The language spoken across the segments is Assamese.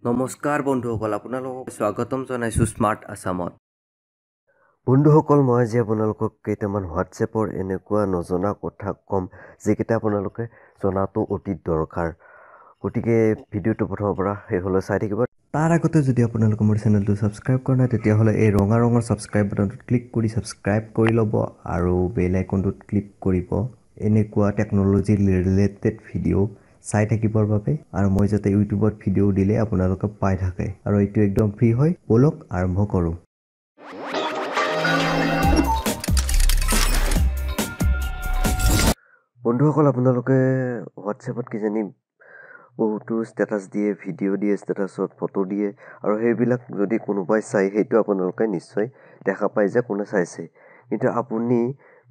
নমস্কাৰ বন্ধুসকল, আপোনালোকক স্বাগতম জনাইছোঁ স্মাৰ্ট আছামত। বন্ধুসকল, মই আজি আপোনালোকক কেইটামান হোৱাটছএপৰ এনেকুৱা নজনা কথা ক'ম, যিকেইটা আপোনালোকে জনাটো অতি দৰকাৰ। গতিকে ভিডিঅ'টো প্ৰথমৰ পৰা শেষলৈ চাই থাকিব। তাৰ আগতে যদি আপোনালোকে মোৰ চেনেলটো ছাবস্ক্ৰাইব কৰা নাই, তেতিয়াহ'লে এই ৰঙা ৰঙৰ ছাবস্ক্ৰাইব বাটনটোত ক্লিক কৰি ছাবস্ক্ৰাইব কৰি ল'ব আৰু বেল আইকনটোত ক্লিক কৰিব, এনেকুৱা টেকন'লজি ৰিলেটেড ভিডিঅ' চাই থাকিবৰ বাবে আৰু মই যাতে ইউটিউবত ভিডিঅ' দিলে আপোনালোকে পাই থাকে। আৰু এইটো একদম ফ্ৰী হয়। ব'লক আৰম্ভ কৰোঁ। বন্ধুসকল, আপোনালোকে হোৱাটছএপত কিজানি বহুতো ষ্টেটাছ দিয়ে, ভিডিঅ' দিয়ে, ষ্টেটাছত ফটো দিয়ে আৰু সেইবিলাক যদি কোনোবাই চায়, সেইটো আপোনালোকে নিশ্চয় দেখা পায় যে কোনে চাইছে। কিন্তু আপুনি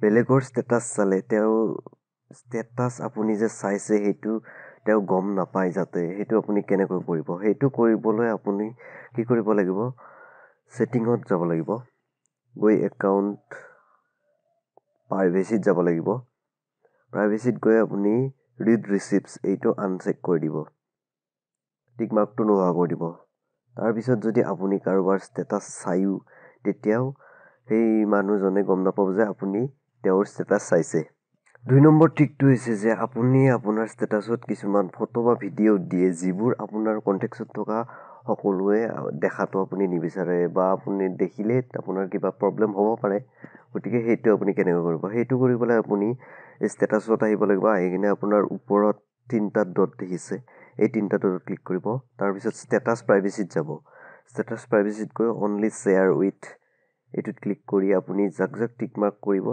বেলেগৰ ষ্টেটাছ চালে তেওঁ ষ্টেটাছ আপুনি যে চাইছে সেইটো তেওঁ গম নাপায় যাতে, সেইটো আপুনি কেনেকৈ কৰিব? সেইটো কৰিবলৈ আপুনি কি কৰিব লাগিব? ছেটিঙত যাব লাগিব, গৈ একাউণ্ট প্ৰাইভেচিত যাব লাগিব। প্ৰাইভেচিত গৈ আপুনি ৰিড ৰিচিপ্টছ এইটো আনচেক কৰি দিব, টিক মাৰ্কটো নোহোৱা কৰি দিব। তাৰপিছত যদি আপুনি কাৰোবাৰ ষ্টেটাছ চায়ো, তেতিয়াও সেই মানুহজনে গম নাপাব যে আপুনি তেওঁৰ ষ্টেটাছ চাইছে। 2 নম্বৰ ট্ৰিকটো হৈছে যে আপুনি আপোনাৰ ষ্টেটাছত কিছুমান ফটো বা ভিডিঅ' দিয়ে, যিবোৰ আপোনাৰ কণ্টেক্টত থকা সকলোৱে দেখাটো আপুনি নিবিচাৰে বা আপুনি দেখিলে আপোনাৰ কিবা প্ৰব্লেম হ'ব পাৰে। গতিকে সেইটো আপুনি কেনেকৈ কৰিব? সেইটো কৰিবলৈ আপুনি ষ্টেটাছত আহিব লাগিব। আহি কিনে আপোনাৰ ওপৰত তিনিটা ডট দেখিছে, এই তিনিটা ডটত ক্লিক কৰিব। তাৰপিছত ষ্টেটাছ প্ৰাইভেচিত যাব। ষ্টেটাছ প্ৰাইভেচিত গৈ অনলি শ্বেয়াৰ উইথ এইটোত ক্লিক কৰি আপুনি যাক যাক টিক মাৰ্ক কৰিব,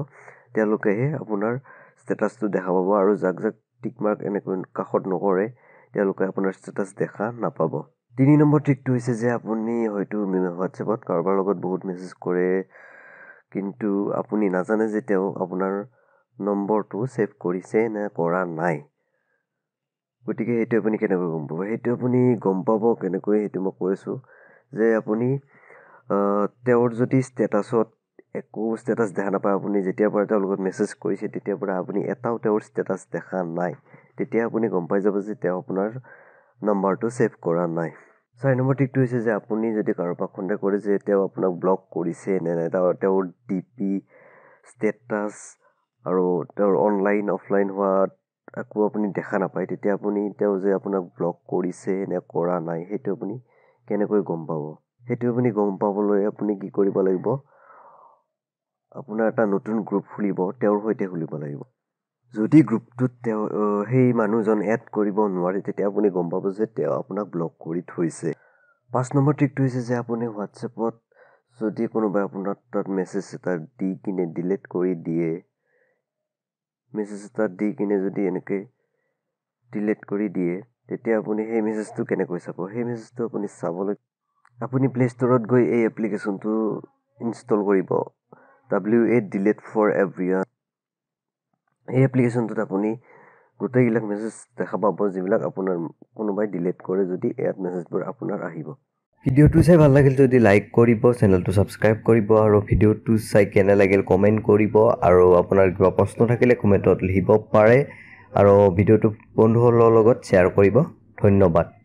তেওঁলোকেহে আপোনাৰ ষ্টেটাছটো দেখা পাব আৰু যাক যাক টিক মাৰ্ক এনেকৈ কাষত নকৰে, তেওঁলোকে আপোনাৰ ষ্টেটাছ দেখা নাপাব। 3 নম্বৰ ট্ৰিকটো হৈছে যে আপুনি হয়তো হোৱাটছএপত কাৰোবাৰ লগত বহুত মেছেজ কৰে, কিন্তু আপুনি নাজানে যে তেওঁ আপোনাৰ নম্বৰটো ছেভ কৰিছে নে কৰা নাই। গতিকে সেইটো আপুনি কেনেকৈ গম পাব? সেইটো আপুনি গম পাব কেনেকৈ, সেইটো মই কৈ আছোঁ যে আপুনি তেওঁৰ যদি ষ্টেটাছত একো ষ্টেটাছ দেখা নাপায়, আপুনি যেতিয়াৰ পৰা তেওঁৰ লগত মেছেজ কৰিছে তেতিয়াৰ পৰা আপুনি এটাও তেওঁৰ ষ্টেটাছ দেখা নাই, তেতিয়া আপুনি গম পাই যাব যে তেওঁ আপোনাৰ নম্বৰটো ছেভ কৰা নাই। 4 নম্বৰ ট্ৰিকটো হৈছে যে আপুনি যদি কাৰোবাক সন্দেহ কৰে যে তেওঁ আপোনাক ব্লক কৰিছে নে নাই, তেওঁৰ ডি পি, ষ্টেটাছ আৰু তেওঁৰ অনলাইন অফলাইন হোৱাত একো আপুনি দেখা নাপায়, তেতিয়া আপুনি তেওঁ যে আপোনাক ব্লক কৰিছে নে কৰা নাই সেইটো আপুনি কেনেকৈ গম পাব? সেইটো আপুনি গম পাবলৈ আপুনি কি কৰিব লাগিব? আপোনাৰ এটা নতুন গ্ৰুপ খুলিব, তেওঁৰ সৈতে খুলিব লাগিব। যদি গ্ৰুপটোত তেওঁ সেই মানুহজন এড কৰিব নোৱাৰে, তেতিয়া আপুনি গম পাব যে তেওঁ আপোনাক ব্লক কৰি থৈছে। 5 নম্বৰ ট্ৰিকটো হৈছে যে আপুনি হোৱাটছএপত যদি কোনোবাই আপোনাৰ তাত মেছেজ এটা দি কিনে ডিলিট কৰি দিয়ে, মেছেজ এটা দি কিনে যদি এনেকৈ ডিলিট কৰি দিয়ে, তেতিয়া আপুনি সেই মেছেজটো কেনেকৈ চাব? সেই মেছেজটো আপুনি চাবলৈ আপুনি প্লে ষ্ট'ৰত গৈ এই এপ্লিকেশ্যনটো ইনষ্টল কৰিব, WA delete for everyone. এই এপ্লিকেশ্যনটোত আপুনি গোটেইবিলাক মেছেজ দেখা পাব, যিবিলাক আপোনাৰ কোনোবাই ডিলিট কৰে যদি ইয়াত মেছেজবোৰ আপোনাৰ আহিব। ভিডিঅ'টো চাই ভাল লাগিল যদি লাইক কৰিব, চেনেলটো ছাবস্ক্ৰাইব কৰিব আৰু ভিডিঅ'টো চাই কেনে লাগিল কমেণ্ট কৰিব আৰু আপোনাৰ কিবা প্ৰশ্ন থাকিলে কমেণ্টত লিখিব পাৰে আৰু ভিডিঅ'টো বন্ধুসকলৰ লগত শ্বেয়াৰ কৰিব। ধন্যবাদ।